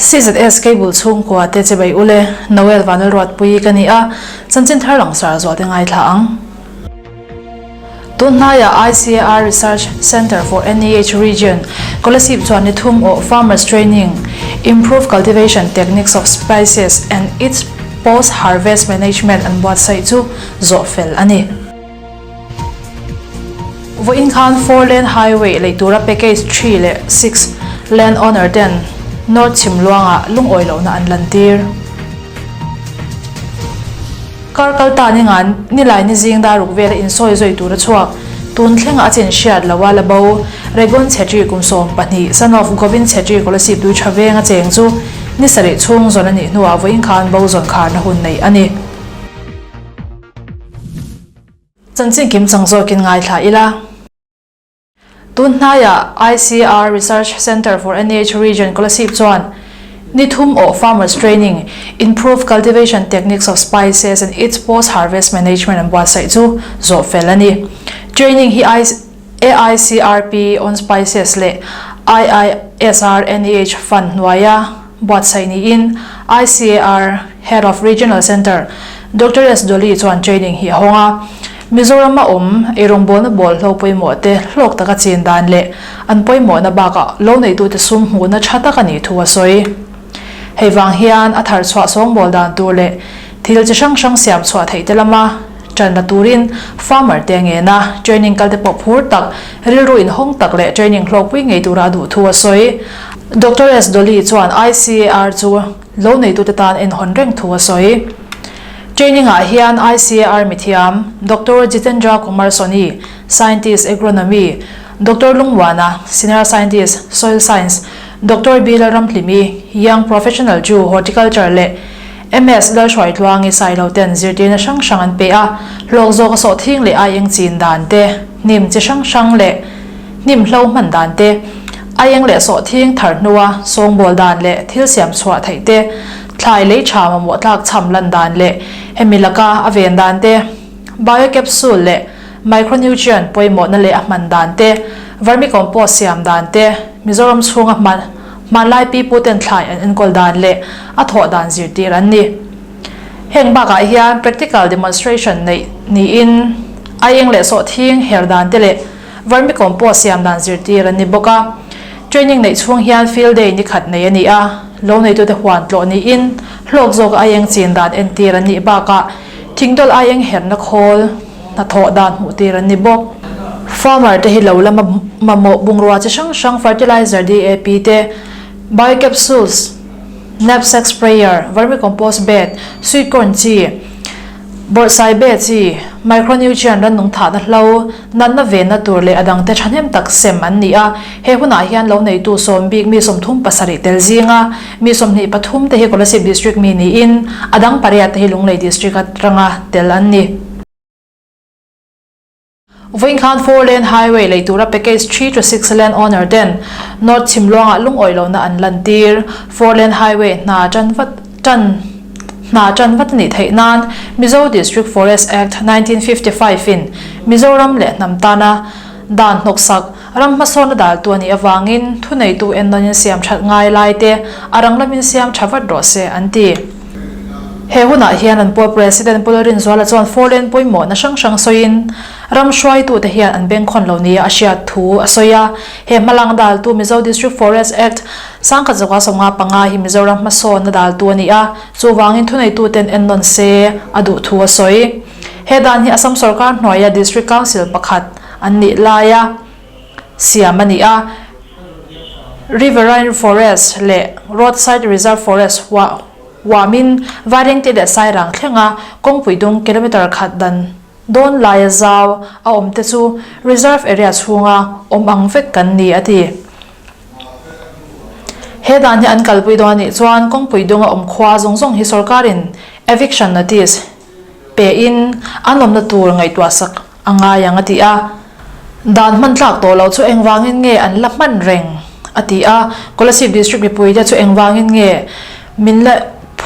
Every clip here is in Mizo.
CZS Cable chhungkua te chibai ule, Noel Vanlalruatpuii ka ni a, chanchin thar langsar zual te ngaithla ang. Tun hnaiah ICAR Research Centre for NEH Region, Kolasib chuan ni thum awh Farmers Training, Improve Cultivation Techniques of Spices and its Post-Harvest Management an buatsaih chu zawh fel a ni. Vawiin khan Four Lane Highway lei tura Package Three leh Six land owner ten North Chhimluangah lungawi lohna an lantir. Kar kal ta ni ngan nilai ni zing dar ruk vela insawi zui tur a chhuak. Tun thlengah a chin hriat lo a la bo. Regon Chhetri kum 12, son of Govind Chhetri Kolasib tui tha veng a cheng chu ni sarih chhung zawn a nih hnuah vawiin khan bo zawn kharna hun neih a ni. Chanchin kim chang zawkin ngaithla ila. Tun hnaiah ICR Research Centre for NH Region Kolasib chuan ni thum awh Farmers Training, Improve Cultivation Techniques of Spices and its Post-Harvest Management an buatsaih chu zawh fel a ni. Training hi AICRP on Spices leh IISR NEH Fund hnuaia buatsaih niin ICAR Head of Regional Centre Doctor S Dolly chuan training hi a hawng a. Mizorama awm eirawngbawlna bawlhlo pawimawh te hlawk taka chin dan leh an pawimawhna bakah lo neitute sum hmuhna tha tak a nih thu a sawi. Hei vang hian a thar chhuah sawngbawl dan tur leh thil chi hrang hrang siam chhuah theih te lama ṭan la turin farmer te a ngen a, training kal te pawh phur tak, rilru inhawng tak leh training hlawkpui ngei tura a duh thu a sawi. Doctor S Dolly chuan ICAR chu lo neitute tan enhawn reng thu a sawi. Training ah hian ICAR mithiam Doctor Jitendra Kumar Soni, Scientist Agronomy, Doctor Lungwana, Senior Scientist, Soil Science, Doctor B Lalramhlimi, Young Professional Jew, Horticulture leh MS Lalhruaitluangi Sailo ten zirtirna hrang hrang an pe a, hlawk zawk a sawh thing leh aieng chin dan te, hnim chi hrang hrang leh hnim hlo hman dan te, aieng leh sawh thing thar hnua sawngbawl dan leh thil siam chhuah theih te, thlai lei tha mamawh tlak chham lan dan leh hemi laka a ven dan te, biocapsule leh micronutrient pawimawhna leh a hman dan te, vermicompost siam dan te, Mizoram chhunga hman hmanlai pipu ten thlai an enkawl dan leh a thawh dan zirtir an ni. Heng bakah hian practical demonstration neih niin aieng leh sawhthing her dan te leh vermicompost siam dan zirtir an ni bawk a. Training neih chhung hian field day ni khat nei a ni a, lo neitute huan tlawh niin hlawk zawk aieng chin dan entir an nih bakah thingdawlh aieng herna khawl hnathawh dan hmuh tir an ni bawk. Farmer te hi lo la mamawh bungrua chi hrang hrang fertilizer DAP te, biocapsules, knapsack sprayer, vermicompost bed, sweet corn chi, Bawrhsai be chi, micronutrient rannung thahna hlo, natna venna tur leh a dangte thahnem tak sem an ni a. He hunah hian lo neitu sawm bik mi 37 tel zinga mi 23 te hi Kolasib District mi niin a dang pariat te hi Lunglei District atanga tel an ni. Vawiin khan Four Lane Highway lei tura Package 3 to 6 land owner ten North Chhimluangah lungawi lohna an lantir. Four Lane Highway hna tan vat tan hna tan vat a nih theih nan Mizo District Forest Act 1955 in Mizoram leh hnam tana dan hnawksak ram hmasawnna daltu a nih avangin thuneitu ennawnin siam that ngai lai te a rang lamin siam tha vat rawh se an ti. He hunah hian an pawl President Pu Lalrinzuala chuan Four Lane pawimawhna hrang hrang sawiin ram hruaitute hian an bengkhawn lo nia a hriat thu a sawi a. He hmalang daltu Mizo District Forest Act 1995 hi Mizoram hmasawnna daltu a ni a, chuvangin thuneituten ennawn se a duh thu a sawi. He dan hi Assam sorkar hnuaia District Council pakhat an nih laia siam a ni a, Riverine Forest leh Roadside Reserve Forest huamin Vairengte leh Sairang thlenga kawngpui dung kilometre khat dan dawn laia zau a awm te chu reserve area chhunga awm ang vek kan ni a ti. He dan hi an kalpui dawn a nih chuan kawngpui dunga awm khua zawng zawng hi sorkarin eviction notice pein an awmna tur ngaihtuahsak a ngai ang a ti a. Dan hman tlak tawh loh chu engvangin nge an la hman reng a ti a. Kolasib District mipuite chu engvangin nge min la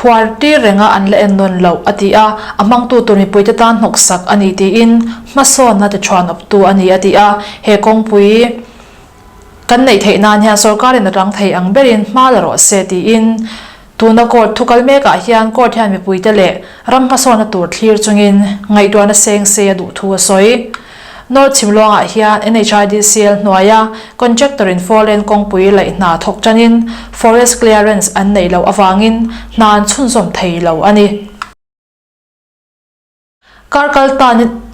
phuar tir renga an la en nawn loh a ti a. A hmangtu tur mipuite tan hnawksak a ni tiin hmasawnna ti thuan awptu a ni a ti a. He kawngpui. Kan neih theih nan hian sorkarin a rang thei ang berin hma la rawh se tiin tuna court thu kal mekah hian court hian mipuite leh ram hmasawnna tur thlir chungin ngaihtuahna seng se a duh thu a sawi. North Chhimluangah hian NHIDCL hnuaia contractor in four lane kawngpui laih hna thawk tanin forest clearance an neih loh avangin hna an chhunzawm thei lo a ni. Kar kal ta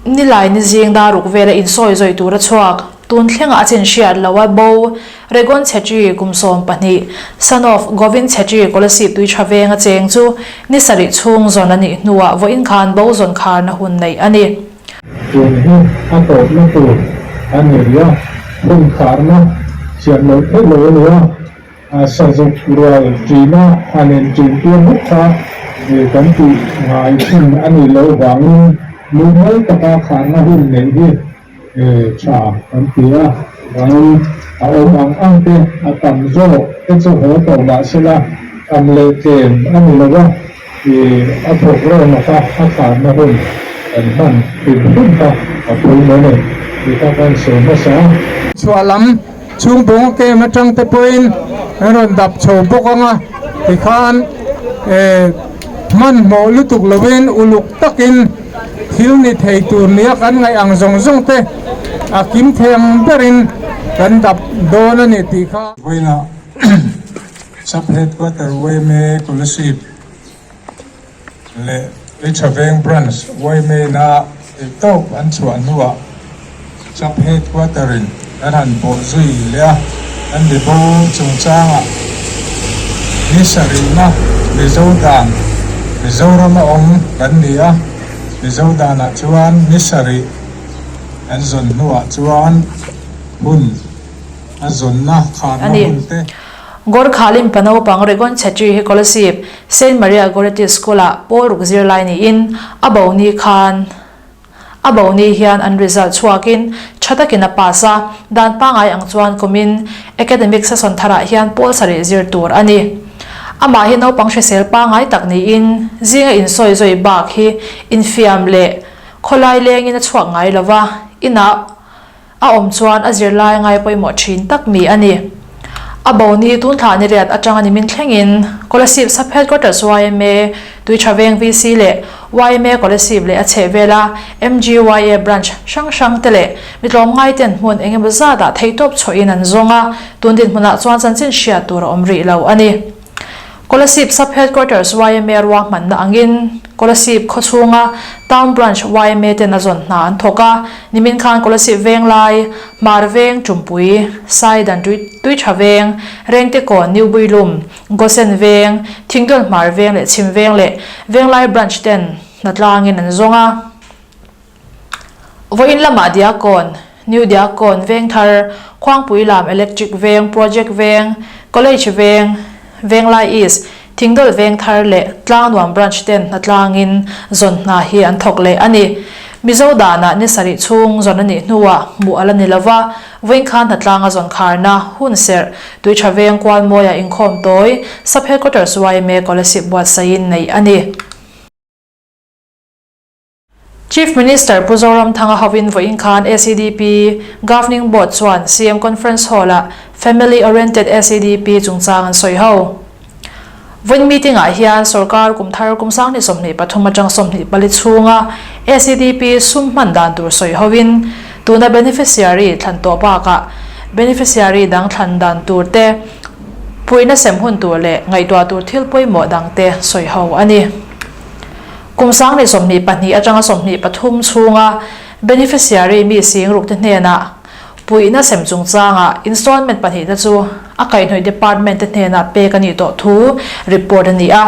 nilai ni zing dar ruk vela insawi zawi tura chhuak, tun thlengah a chin hriat lo a bo, Regon Chhetri kum 12, son of Govind Chhetri Kolasib tui tha veng a cheng chu ni sarih chhung zawn a nih hnuah vawiin khan bo zawn kharna hun neih a ni. Tun hi a tawpna tur a ni rih a, hun kharna siam loh theih lo a ni a. Sazuk rual ṭina han inṭintir huk kha kan tih ngai thin a nih loh vangin mumal taka kharna hun neih hi ṭha kan ti a. Vangin a awm ang ang te a tam zawk te chu haw tawh mah sela tam leh tlem a ni lo a, a thawk reng a kha a kharna hun kan hman hrim hrim kha a pawimawh a ni tih kha kan sawi hmasa a. Chhuah lam Chung bawng kem atang te pawhin an rawn dap chho bawk ang a, tikhan hmanhmawh lutuk lovin uluk takin thil ni thei tur nia kan ngaih ang zawng zawng te a kim thei ang berin kan dap dawn a ni tih kha. Vawiinah Sub Headquarter yma Kolasib leh Tuithaveng Branch yma-na eihtawp an chhuah hnuah Sub Headquarter-in an han bawh zui leh a, an mibo chungchangah ni sarihna Mizo dan Mizorama awm kan ni a, Mizo danah chuan ni sarih an zawn hnuah chuan hun a zawnna kharna hun te. Gorkha Limpa naupang Regon Chhetri hi Kolasib, Saint Maria Goretti School-ah pawl ruk zirlai niin a bo ni khan a bo ni hian an result chhuakin tha takin a pass a, dan pangngai ang chuan kumin academic session tharah hian pawl sarih zir tur a ni. Amah hi naupang hrisel pangngai tak niin zinga insawi zawi bak hi infiam leh khawlai lengin a chhuak ngai lova, inah A awm chuan a zirlai ngai pawimawh thin tak mi a ni. A bo ni tun thla ni riat atanga nimin thlengin Kolasib Sub Headquarters yma, Tuithaveng VC leh yma Kolasib leh a chhehvela MGYA Branch hrang hrang te leh mi tlawmngai ten hmun eng emaw zatah theihtawp chhuahin an zawng a, tun dinhmunah chuan chanchin hriat tur a awm rih lo a ni. Kolasib Sub Headquarters yma ruahmanna angin Kolasib khawchhunga Town Branch yma ten a zawn hna an thawk a, nimin khan Kolasib Venglai, Hmar Veng, Tumpui, Saidan Tuitha Veng, Rengtekawn, New Builum, Gosen Veng, Thingdawl Hmar Veng leh Chhim Veng leh Venglai Branch ten hnatlangin an zawng a. Vawiin lamah Diakkawn, New Diakkawn, Vengthar, Khuangpui lam Electric Veng, Project Veng, College Veng, Venglai East, Thingdawl Vengthar leh Tlangnuam Branch ten hnatlangin zawn hna hi an thawk leh a ni. Mizo danah ni sarih chhung zawn a nih hnuah hmuh a la ni lova, vawiin khan hnatlanga zawn kharna, hunserh, Tuitha Veng Kualmawia inkhawm tawi, Sub Headquarters yma Kolasib buatsaihin neih a ni. Chief Minister Pu Zoramthanga hovin vawiin khan SEDP Governing Board chuan CM Conference Hall-ah Family Oriented SEDP chungchang an sawi ho. Vawiin meeting-ah hian sorkar kum thar kum 2023 atang 24 chhunga SEDP sum hman dan tur sawi hovin tuna beneficiary thlan tawh bakah beneficiary dang thlan dan tur te, puihna sem hun tur leh ngaihtuah tur thil pawimawh dang te sawi ho a ni. Kum 2022 atanga 23 chhunga beneficiary mi sing rukte hnenah puihna sem chungchanga installment pahnihna chu a kaihhnawih department te hnenah pek a nih tawh thu report a ni a.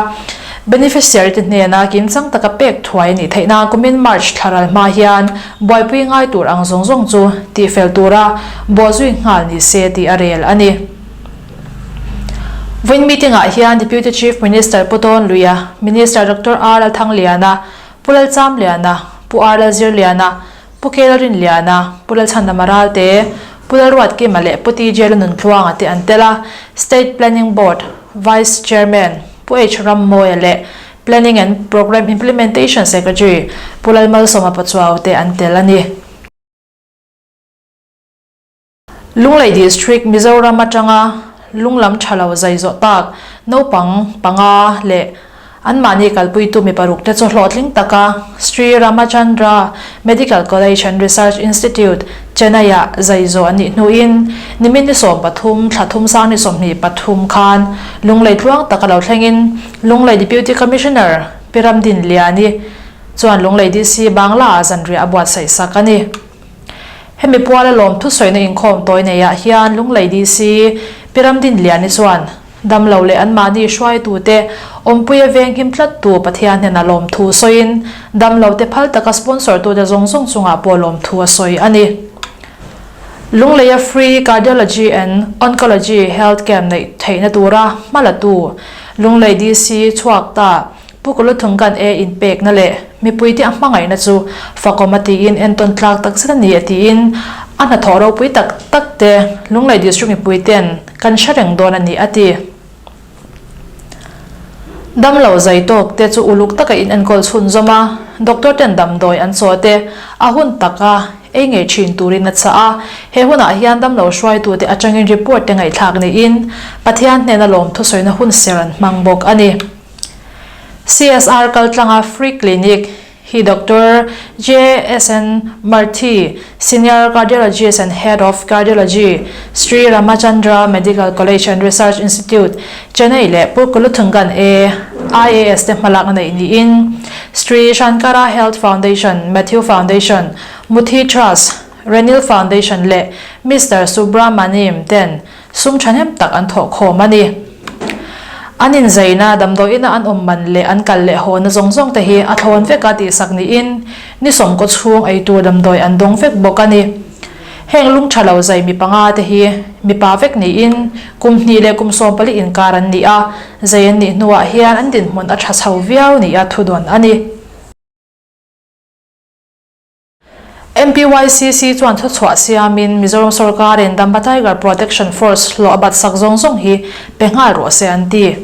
Beneficiary te hnena kimchang taka pek thuai a nih theih nan kumin March thla ral hma hian buaipui ngai tur ang zawng zawng chu tihfel tura bawhzui nghal ni se tih a rel a ni. Vawiin meeting-ah hian Deputy Chief Minister Pu Tawn Luia, Minister Doctor R Lalthangliana, Pu Lalchamliana, Pu R Lalzirliana, Pu K Lalrinliana, Pu Lalchhandama Ralte, Pu Lalruatkima leh Pu TJ Lanuntluanga te an tel a, State Planning Board Vice Chairman Pu H Rammawia leh Planning and Programme Implementation Secretary Pu Lalmalsawma Pachuau te an tel a ni. Lunglei District, Mizoram atanga lunglam tha lo zai zawh tak naupang panga leh anmahni kalpuitu mi paruk te chu hlawhtling taka Sri Ramachandra Medical College and Research Institute, Chennai-ah zai zawh an nih hnuin nimin ni 13 thla thum sang ni 23 khan Lunglei tluang taka lo thlengin Lunglei Deputy Commissioner Pi Ramdinliani chuan Lunglei DC Bangla-ah zanriah a buatsaih sak a ni. Hemi puala lawm thusawiina inkhawm tawi neiah hian Lunglei DC Pi Ramdinliani chuan damlo leh anmahni hruaitute awmpuia venghim tlattu Pathian hnena lawmthu sawiin damlote phal taka sponsor tute zawng zawng chungah pawh lawmthu a sawi a ni. Lungleia Free Cardiology and Oncology Health Camp neih theihna tura hmalatu Lunglei DC chhuak ta Pu Kuluthungan e inpekna leh mipuite a hmangaihna chu fakawm a tiin entawn tlak tak zet a ni a tiin a hnathawh ropui tak tak te Lunglei District mipuiten kan hre reng dawn a ni a ti. Damlo zai tawk te chu uluk taka in enkawl chhunzawm a, doctor ten damdawi an chaw te a hun taka ei ngei thin turin a chah a, he hunah hian damlo hruaitute atangin report te ngaihthlak niin Pathian hnena lawmthusawina hun ser an hmang bawk a ni. CSR kaltlanga Free Clinic hi Doctor JSN Murthy, Senior Cardiologist and Head of Cardiology, Sri Ramachandra Medical College and Research Institute, Chennai leh Pu Kuluthungan A, IAS te hmalakna neih niin Sri Shankara Health Foundation, Matthew Foundation, Muthi Trust, Renil Foundation leh Mister Subramaniam ten Sum thahnem tak an thawh khawm a ni. An inzaina, damdawiina an awm man leh an kal leh hawna zawng zawng te hi a thlawn vek a tihsak niin ni sawmkaw chhung eitur damdawi an dawng vek bawk a ni. Heng lung tha lo zai mi panga te hi mipa vek niin kum hnih leh kum 14 inkar an ni a, zai an nih hnuah hian an dinhmun a tha chho viau nia thudawn a ni. MPYCC chuan thuchhuah siamin Mizoram sorkarin Dampa Tiger Protection Force hlawh a bat sak zawng zawng hi pe nghal rawh se an ti.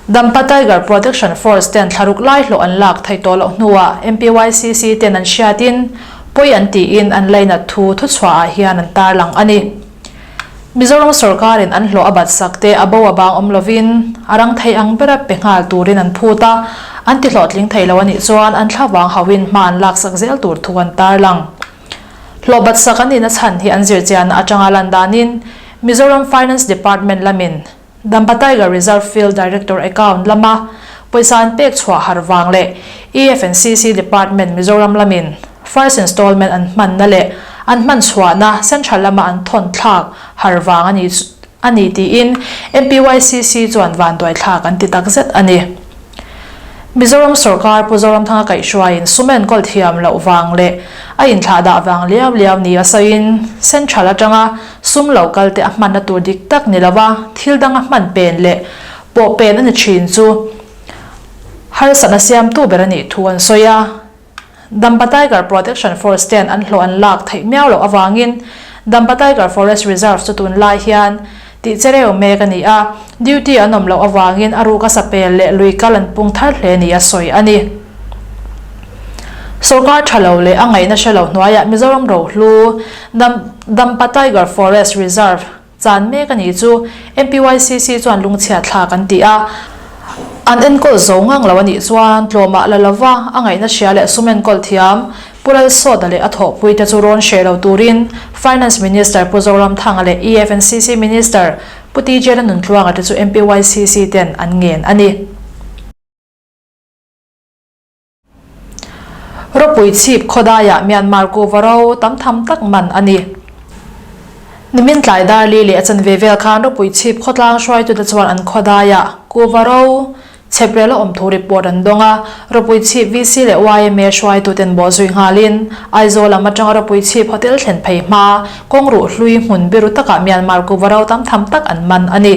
Dampa Tiger Protection Force ten thlaruk lai hlawh an lak theih tawh loh hnuah MPYCC ten an hriatin pawi an tiin an lainat thu thuchhuah ah hian an tarlang a ni. Mizoram sorkarin an hlawh a bat sak te a bo a bang awm lovin a rang thei ang bera pe nghal turin an phut a, an ti hlawhtling thei lo a nih chuan an thlavang hauhin hma an laksak zel tur thu an tarlang. Hlawh bat sak an nihna chhan hi an zirchianna atanga lan danin Mizoram Finance Department lamin Dampa Tiger Reserve Field Director Account lama pawisa an pek chhuah har vang leh EFNCC Department Mizoram lamin First Installment an hmanna leh an hman chhuahna Central lama an thawn thlak har vang a ni a ni tiin MPYCC chuan vanduai thlak an ti takzet a ni. Mizoram sorkar Pu Zoramthanga kaihhruaiin sum enkawl thiam loh vang leh a inthlahdah vang liau liau ni a sawiin Central atanga sum lo kal te a hmanna tur dik tak ni lova thil danga hman pen leh pawh pen a ni thin chu harsatna siamtu ber a nih thu an sawi a. Dampa Tiger Protection Force ten an hlawh an lak theih miau loh avangin Dampa Tiger Forest Reserve chu tunlai hian tih che reu mek a ni a, duty an awm loh avangin a ruka sapel leh lui kal an pung thar hle ni a sawi a ni. Sorkar tha lo leh a ngaihna hre lo hnuaiah Mizoram rohlu Dampa Tiger Forest Reserve Chan mek a nih chu MPYCC chuan lungchhiat thlak an ti a, an enkawl zo ngang lo a nih chuan tlawmah la lova a ngaihna hria leh sum enkawl thiam Pu Lalsawta leh a thawhpuite chu rawn hreh lo turin Finance Minister Pu Zoramthanga leh EFNCC Minister Pu TJ Lanuntluanga te chu MPYCC ten an ngen a ni. Ropui chhip khawdaiah Myanmar kuhva ro tam tham tak man a ni. Nimin tlai dar li leh a chanve vel khan ropui chhip khawtlang hruaitute chuan an khawdaiah kuhva ro chhep rel a awm thu report an dawng a. Ropui chhip VC leh yma hruaituten bawhzui nghalin Aizawl lam atanga ropui chhip hotel thlen phei hma kawng ruh hlui hmun biru takah Myanmar kuhva ro tam tham tak an man a ni.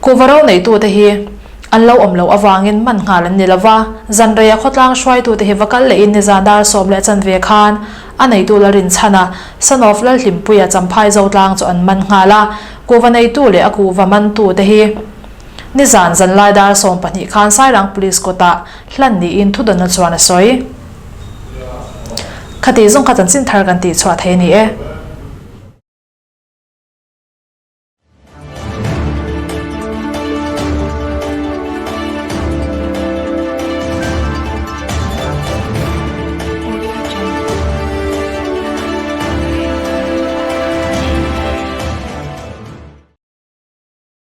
Kuhva ro neitute hi an lo awm loh avangin man nghal an ni lo va, zanreia khawtlang hruaitute hi va kal lehin nizan dar 10 15 khan a neitu la rinchhan a, Son of Lalhlimpuia Champhai Zotlang chu an man nghal a, kuhva neitu leh a kuhva mantute hi nizan zanlai dar 12 khan Sairang Police kawtah hlan niin thudawnna chuan a sawi. Khati zawng kha chanchin thar kan tihchhuah thei a ni e.